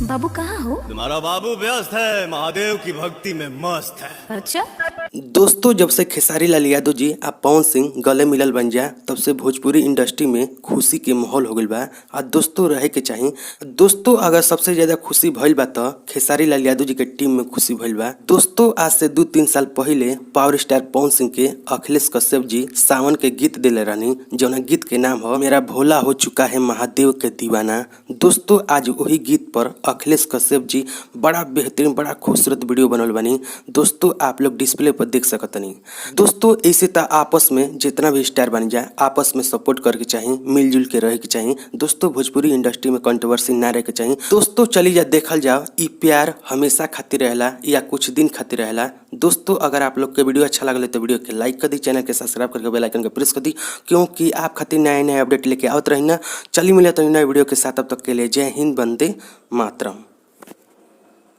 बाबू कहाँ हो? तुम्हारा बाबू व्यस्त है, महादेव की भक्ति में मस्त है। अच्छा। दोस्तों, जब से खेसारी लाल यादव जी आ पवन सिंह गले मिलल बन जा, तब से भोजपुरी इंडस्ट्री में खुशी के माहौल हो गइल बा। आ दोस्तों, रहे के चाही। दोस्तों, अगर सबसे ज्यादा खुशी भइल बा त खेसारी लाल यादव जी के टीम में खुशी भइल बा। दोस्तों, आज से 2-3 साल पहिले पावर स्टार पवन सिंह के अखिलेश कश्यप जी सावन के गीत दिले रहनी, जौना गीत के नाम हो "मेरा भोला हो चुका है महादेव के दीवाना"। दोस्तों, आज वही गीत पर अखिलेश कश्यप जी बड़ा बेहतरीन, बड़ा खूबसूरत वीडियो बनल बानी। दोस्तों, आप लोग डिस्प्ले पर देख सकतनी। दोस्तों, ऐसे त आपस में जितना भी स्टार बन जाए, आपस में सपोर्ट करके चाही, मिलजुल के रहे के चाही। दोस्तों, भोजपुरी इंडस्ट्री में कंट्रोवर्सी ना रहे के चाही। दोस्तों, चली जा, देखल जाओ, ई प्यार हमेशा खातिर रहेला या कुछ दिन खातिर रहेला। दोस्तों, अगर आप लोग के वीडियो अच्छा लगल तो वीडियो के लाइक कर दी, चैनल के सब्सक्राइब करके बेल आइकन के प्रेस कर दी, क्योंकि आप खातिर नए नए अपडेट लेके आवत रही ना। चली, मिले तो नए वीडियो के साथ। अब तक के लिए जय हिंद, वंदे मातरम।